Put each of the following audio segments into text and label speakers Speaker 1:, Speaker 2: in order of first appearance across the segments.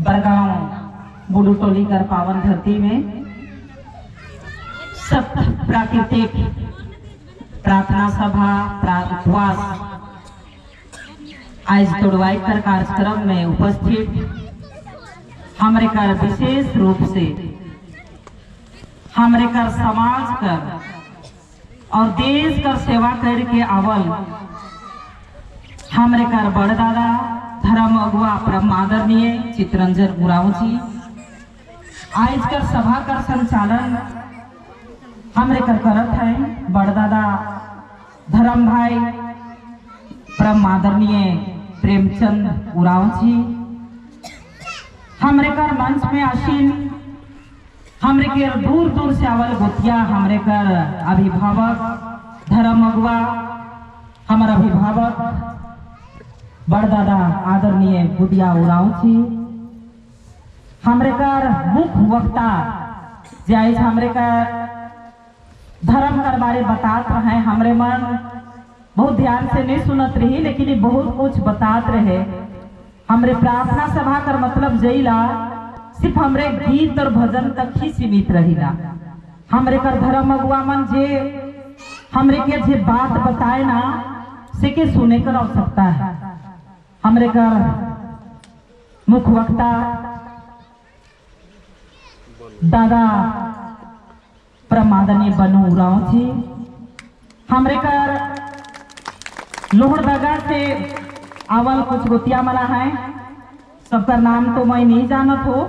Speaker 1: बरगांव बुडूटोली कर पावन धरती में सब प्राकृतिक प्रार्थना सभा उपवास आज तोड़वाई कर कार्यक्रम में उपस्थित हमरे कर विशेष रूप से हमरे कर समाज कर और देश कर सेवा करके आवल हमरे कर बड़ दादा धर्म अगुआ परम आदरणीय चितरंजन उरांव जी, आज कर सभा कर संचालन हमरे कर करत है बड़ दादा धर्म भाई परम आदरणीय प्रेमचंद उरांव जी, हमरे कर मंच में आसीन हमरे के दूर दूर से आवल गोतिया, हमरे कर अभिभावक धर्म अगुआ, हमारा अभिभावक बड़ दादा आदरणीय बुदिया उरांव जी, हमरे कर मुख्य वक्ता जायज हमरे कर धर्म कर बारे बतात रहे, हमरे मन बहुत ध्यान से नहीं सुनत रही लेकिन ये बहुत कुछ बतात रहे। हमरे प्रार्थना सभा कर मतलब जइला सिर्फ हमरे गीत और भजन तक ही सीमित रहिला। हमरे कर धर्म अगुआ मन जे हमरे के जे बात बताए ना से के सुने कर आवश्यकता है। हमरे कर मुख्य वक्ता दादा परमादनीय बनू उरांव जी, हमरे कर लोहरदगा से आवल कुछ गोतिया मला है, सबका नाम तो मैं नहीं जानत हो।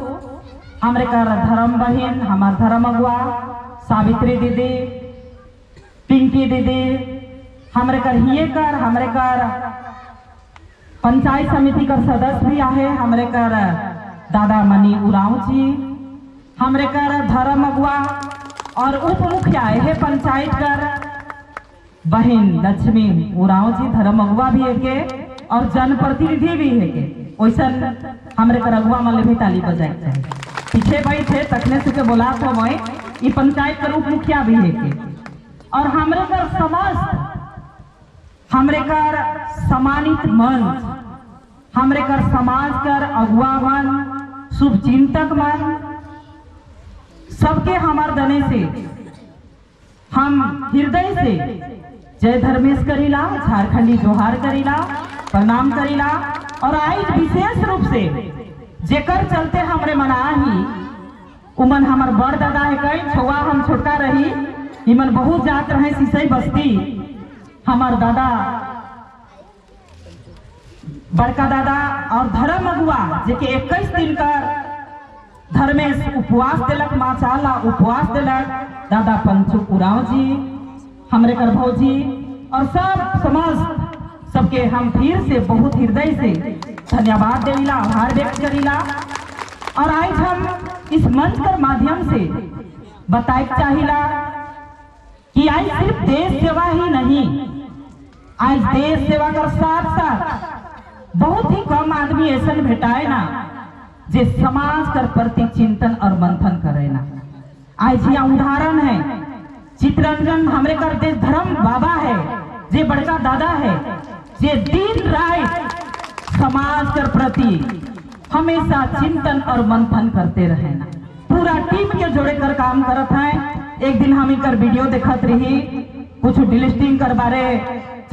Speaker 1: हमरे कर धर्म बहन हमार धर्म अगुआ सावित्री दीदी, पिंकी दीदी, हमरे कर हिये कर हमरे कर पंचायत समिति कर सदस्य भी आहे, हमरे कर दादा मनी उरांव जी, हमरे कर धर्म अगुआ और उप मुखिया है पंचायत कर बहन लक्ष्मी उरांव जी, धर्म अगुआ भी है के और जनप्रतिनिधि भी है के। वैसन हमरे कर अगुआ मन ले भी ताली बजाए चाहिए। पीछे बैठे तखने से के बोला तो मैं ये पंचायत कर उप मुखिया भी है के। और हमरे कर समस्त हमरे कर सम्मानित मंच, हमरे कर समाज कर अगुआ मन, शुभ चिंतक मन, सबके हमार दने से हम हृदय से जय धर्मेश करीला, झारखंडी जोहार करीला, प्रणाम करीला। और आज विशेष रूप से जेकर चलते हमरे मना ही उमन हमार बड़ दादा है कहीं छुआ हम छोटा रही इमन बहुत जात रहे सिसई बस्ती, हमार दादा बड़का दादा और धर्म अगुआ जेके 21 दिन का धर्मेश उपवास दिलक, माँ चाला उपवास दिलक दादा पंचू उरांव जी, हमरे कर भौजी और सब समाज सबके हम फिर से बहुत हृदय से धन्यवाद देला, आभार व्यक्त करीला। और आज हम इस मंच के माध्यम से बताए चाहिला कि आज सिर्फ देश सेवा ही नहीं, आज देश सेवा कर साथ साथ बहुत ही कम आदमी ऐसा भेटाए ना जे समाज कर प्रति चिंतन और मंथन करे ना। आज यह उदाहरण है चितरंजन हमरे कर देश धर्म बाबा है, जे बड़का दादा है, जे दिन रात समाज कर प्रति हमेशा चिंतन और मंथन करते रहे ना, पूरा टीम के जोड़े कर काम करत है। एक दिन हम कर वीडियो देखत रही, कुछ डिलिस्टिंग कर बारे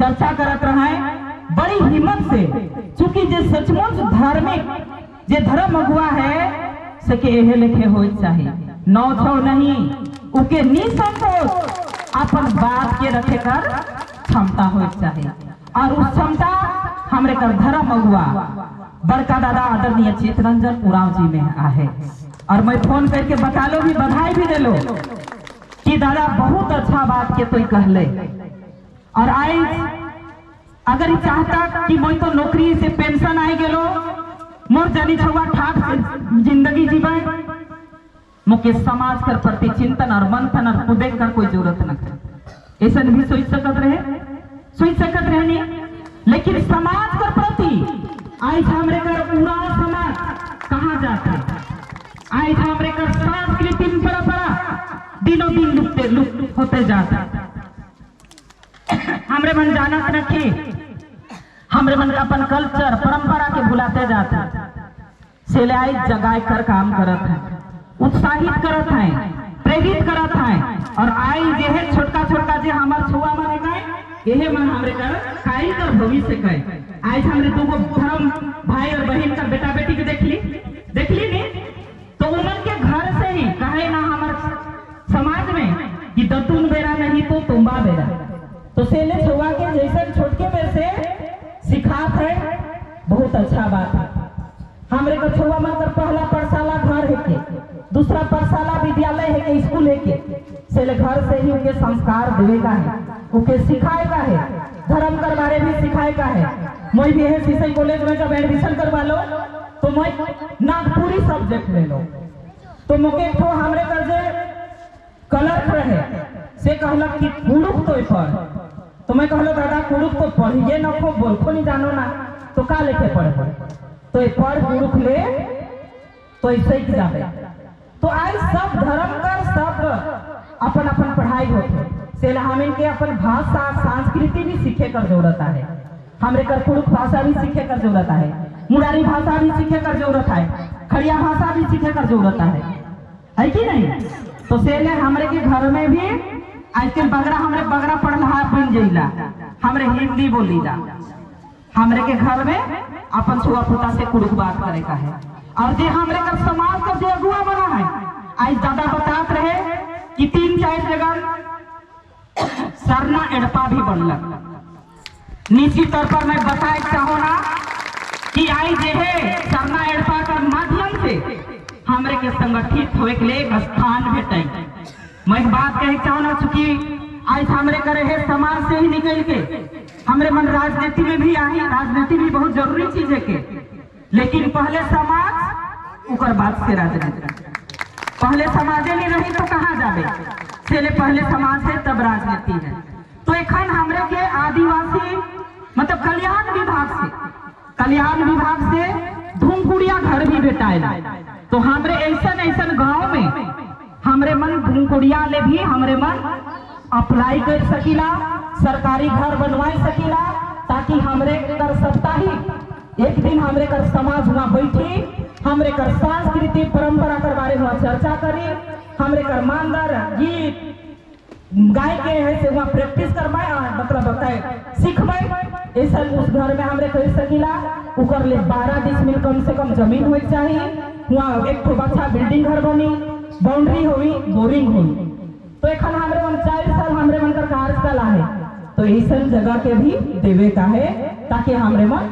Speaker 1: चर्चा करत रहे बड़ी हिम्मत से, चूंकि जे सचमुच धार्मिक जे धर्म अगुआ है सके एहे लेखे हो चाहिए, नौ छो नहीं उके निसंकोच अपन बात के रखे कर क्षमता हो चाहिए। और उस क्षमता हमरे कर धर्म अगुआ बड़का दादा आदरणीय चितरंजन उरांव जी में आहे। और मैं फोन करके बता लो भी, बधाई भी दे लो कि दादा बहुत अच्छा बात के तो कहले। और आज अगर चाहता कि मैं तो नौकरी से पेंशन आई गेलो, मोर जनी छुआ ठाठ से जिंदगी जीवे, मुके समाज कर प्रति चिंतन और मंथन और कुदे कर कोई जरूरत न करे, ऐसा भी सोच सकत रहे, सोच सकत रहे नहीं। लेकिन समाज कर प्रति आज हमरे कर पूरा समाज कहाँ जाते, आज हमरे कर सांस्कृतिक परंपरा दिनों दिन लुप्त लुप्त होते जाता। हमरे मन जानत रखी, हमरे मन अपन कल्चर परंपरा के भुलाते जाते। सेलाई जगाए कर काम करत है, उत्साहित करत है, प्रेरित करत है। और आई जे है छोटका छोटका जे हमार छुआ मन है, यहे मन हमरे कर काई कर भविष्य कहे। आज हमरे दूगो धर्म भाई और बहन का बेटा बेटी के देखली, देखली नहीं तो उमन के घर से ही कहे ना हमार समाज में कि दतुन बेरा नहीं तो तुम्बा बेरा। तो सेले छुआ के जैसे छोटके बेर से सिखात है, बहुत अच्छा बात है। हमरे का छुआ मन कर पहला पाठशाला घर है के, दूसरा पाठशाला विद्यालय है के, स्कूल है के। सेले घर से ही उनके संस्कार देवेगा है, उनके सिखाएगा है, धर्म कर बारे भी सिखाएगा है। मैं भी है सीसई कॉलेज में जब एडमिशन करवा लो तो मैं नागपुरी सब्जेक्ट ले लो, तो मोके एक ठो हमरे कर जे क्लर्क रहे से कहलक कि कुड़ुक तो पढ़। तो मैं कहलो दादा कुड़ुक तो पढ़िए न खो, बोलखो नहीं जानो ना, तो का लेके पढ़? तो ये पढ़ कुड़ुक ले तो ऐसे ही जाबे। तो आज सब धर्म कर सब अपन अपन पढ़ाई होते, से हमें के अपन भाषा संस्कृति भी सीखे कर जरूरत है। हमरे कर कुड़ुक भाषा भी सीखे कर जरूरत है, मुरारी भाषा भी सीखे कर जरूरत है, खड़िया भाषा भी सीखे कर जरूरत है कि नहीं? तो सेले हमरे के घर में भी आजकल बगरा हमरे बगरा पढ़ला बन जइला, हमरे हिंदी बोली जा। हमरे के घर में अपन छुआ पुता से कुड़ुक बात करे का है। और जे हमरे कर समाज का जो अगुआ बना है, आज दादा बतात रहे कि 3-4 जगह सरना एड़पा भी बनलक। निश्चित तौर पर मैं बताए चाहो ना कि आई जे है सरना एड़पा के माध्यम से हमरे के संगठित होए के लिए एक स्थान भेटई। मैं एक बात कहे चाहो ना, चूंकि आज हमरे करे है समाज से ही निकल के हमरे मन राजनीति में भी आई, राजनीति भी बहुत जरूरी चीज है के, लेकिन पहले समाज उकर बाद से राजनीति। पहले समाजे नहीं रही तो कहाँ जावे, चले पहले समाज है तब राजनीति है। तो एखन हमरे के आदिवासी मतलब कल्याण विभाग से, कल्याण विभाग से धुमकुड़िया घर भी भेटाएला। तो हमरे ऐसा ऐसा गांव में हमरे मन धुमकुड़िया ले भी हमरे मन अप्लाई कर सकीला, सरकारी घर बनवाई सकीला, ताकि हमरे कर साप्ताहिक एक दिन हमरे कर समाज हुआ बैठी, हमरे कर संस्कृति परंपरा कर बारे में चर्चा करी, हमरे कर मांदर गीत गाय के है से वहाँ प्रैक्टिस करवाए, मतलब बताए सीखवाए। ऐसा उस घर में हमरे कर सकीला। उकर ले 12 डिसमिल कम से कम जमीन होए चाहिए, वहाँ एक ठो अच्छा बिल्डिंग घर बनी, बाउंड्री होई, बोरिंग होई। तो एखन हमरे मन 4 साल हमरे मन कर कार्यकाल है, तो ऐसा जगह के भी देवे का है ताकि हमरे मन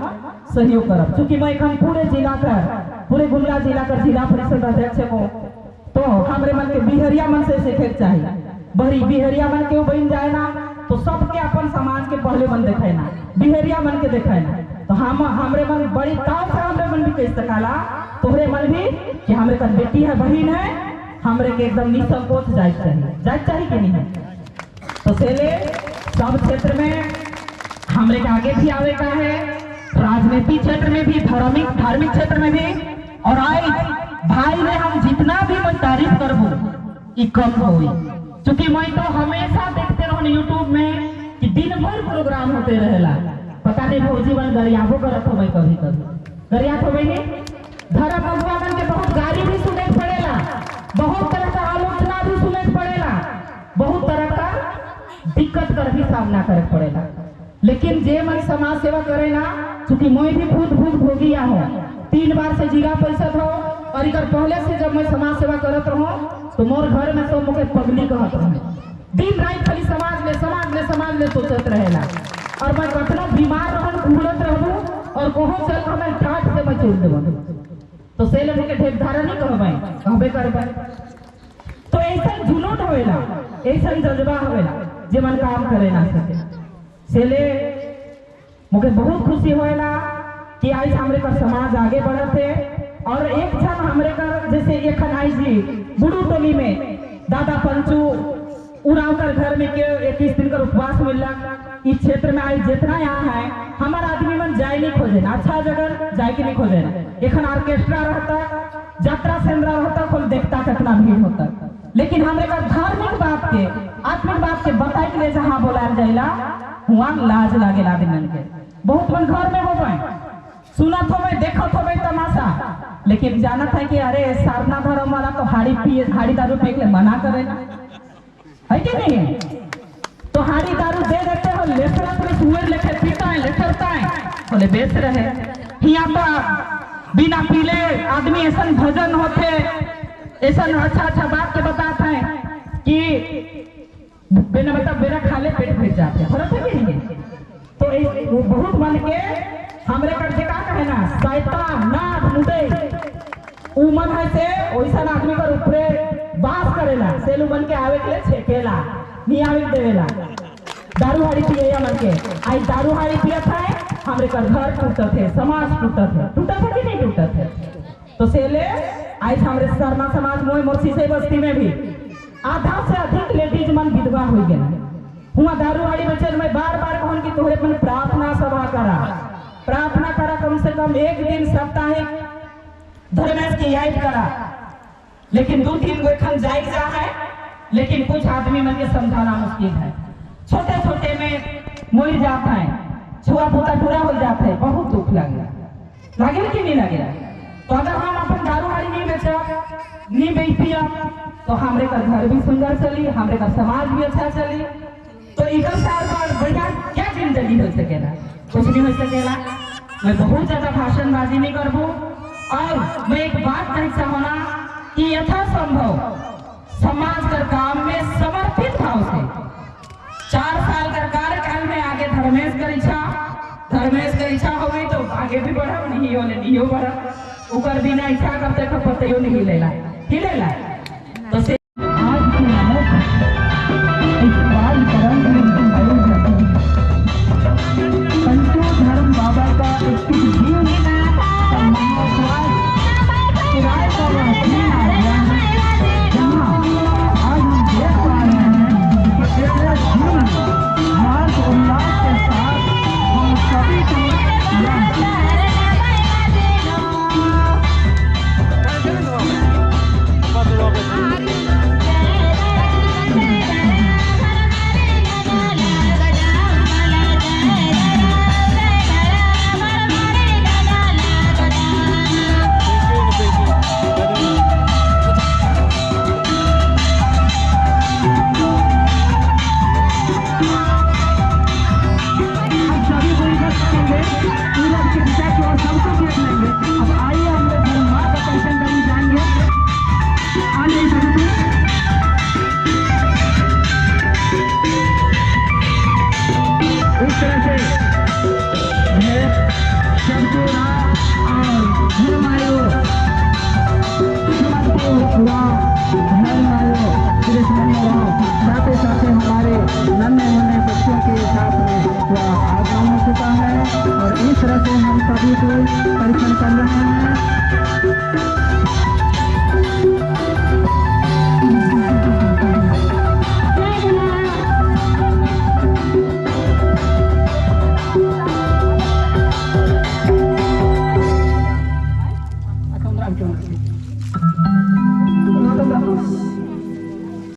Speaker 1: सहयोग करब। चूंकि मैं एखन पूरे जिला कर, पूरे गुमला जिला कर जिला परिषद अध्यक्ष को, तो हमरे मन के बिहरिया मन से सीखे चाहिए। बहरी बिहरिया मन के बन जाए ना तो सबके अपन समाज के पहले मन देखे ना, बिहरिया मन के देखे ना। तो हम हमरे मन बड़ी ताव से हमरे मन भी कह सकाला, तोहरे मन भी कि हमरे कर बेटी है बहन है, हमरे के एकदम निसंकोच जाए चाहिए, जाए चाहिए कि नहीं है। तो सेले सब क्षेत्र में हमरे के आगे भी आवे का है, राजनीति क्षेत्र में भी, धार्मिक क्षेत्र में भी। और आई भाई ने हम जितना भी मैं तारीफ करबो ई कम होई, क्योंकि मैं तो हमेशा देखते रहो यूट्यूब में कि दिन भर प्रोग्राम होते रहेला। पता नहीं भौजी मन गरियाबो करत हो, मैं कभी कभी गरियात हो नहीं। धर्म भगवान के बहुत गाली भी सुने पड़ेला, बहुत तरह का आलोचना भी सुने पड़ेला, बहुत तरह का दिक्कत कर भी सामना करे पड़ेला। लेकिन जे मन समाज सेवा करे ना, चूंकि मैं भी खुद भोगिया हूँ, 3 बार से जिला परिषद हो, और इधर पहले से जब मैं समाज सेवा करत रहूँ तो मोर घर में सब मुझे पगली कहत रहे, दिन रात खाली समाज में समाज में समाज में सोचत रहेला। और मैं कतनो बीमार रहन घूरत रहूँ और कहो चल हमें ठाट से मैं चल देब, तो से मुझे ढेर धारा नहीं कहबे कहबे करबे। तो ऐसा जुनून होएला, ऐसा जज्बा होएला जे मन काम करे ना सके। सेले मुझे बहुत खुशी होएला कि आज हमरे का समाज आगे बढ़त है। और एक क्षण हमरे का जैसे एक आई जी बुढ़ू टोली में दादा पंचू उराव कर घर में के 21 दिन का उपवास मिलला। इस क्षेत्र में आई जितना यहाँ है हमारा आदमी मन जाए नहीं खोजे ना, अच्छा जगह जाए के नहीं खोजे ना। एखन ऑर्केस्ट्रा रहता, यात्रा सेंद्रा रहता, खोल देखता कितना भीड़ होता। लेकिन हमरे का धार्मिक बात के आत्मिक बात के बताए के लिए जहाँ बोलायल जाइला हुआ लाज लागे आदमी के। बहुत मन घर में हो गए, सुनत हो देखत हो तमाशा, लेकिन जानत है कि अरे सारना धर्म वाला तो हाड़ी पिए, हाड़ी दारू पिए के मना करे ना, है कि नहीं है? तो हाड़ी दारू दे देते हो, लेसरा पूरे सुअर लेके पीता है, लेसरता है, बोले बेच रहे। यहाँ तो बिना पीले आदमी ऐसा भजन होते, ऐसा अच्छा अच्छा बात के बताते हैं कि बिना मतलब बिना खाले पेट भर जाते हैं, फर्क है कि नहीं? तो वो बहुत मन के हमरे कर के का कहे ना शैतान नाथ मुदे उमन है से वैसा आदमी पर ऊपरे बास करेला, सेलू मन के आवे के लिए छेकेला, नहीं आवे देवेला। दारू हाड़ी पिए मन के आई दारू हाड़ी पियत है, हमरे कर घर टूटत है, समाज टूटत है, टूटत है कि नहीं टूटत है? तो सेले आज हमरे सरना समाज मोय मोरसी से बस्ती में भी आधा से अधिक लेडीज मन विधवा हो गए। हुआ दारू हाड़ी बचन में बार बार कहन कि तोहरे मन प्रार्थना सभा करा, प्रार्थना करा, कम से कम एक दिन साप्ताहिक धर्मेश की याद करा। लेकिन 2-3 गो खन जाई जा है, लेकिन कुछ आदमी मन के समझाना मुश्किल है। छोटे छोटे में मर जाता है, छुआ पोता पूरा हो जाता है, बहुत दुख लगे, लगे कि नहीं लगे? तो अगर हम अपन दारू हाड़ी नहीं बेचा, नहीं बेच पिया, तो हमरे का घर भी सुंदर चली, हमरे का समाज भी अच्छा चली। तो इधर साल बार बढ़िया क्या जिंदगी हो सकेला? कुछ नहीं हो सकेला। मैं बहुत ज्यादा भाषणबाजी नहीं करबू, और मैं एक बात कह चाहूँगा कि यथासंभव समाज कर काम में समर्पित भाव से 4 साल का कार्यकाल में आगे धर्मेश कर इच्छा, धर्मेश कर इच्छा हो गई तो आगे भी बढ़ा, नहीं होने नहीं हो बढ़ा, ऊपर बिना इच्छा करते तो पतियों नहीं लेला, ही लेला। तो
Speaker 2: आज की इस बाल तरंग में आयोजन पंचो धर्म बाबा का 21 का महाउपवास किराए का वह दिन आ गया है, जहाँ आज हम देख पा रहे हैं कि इतना झूम हर्ष उल्लास के साथ हम सभी को यह साथ ही हमारे नन्हे मुन्ने बच्चों के साथ में वह आगमन हो चुका है और इस तरह से हम सभी को परीक्षण कर रहे हैं।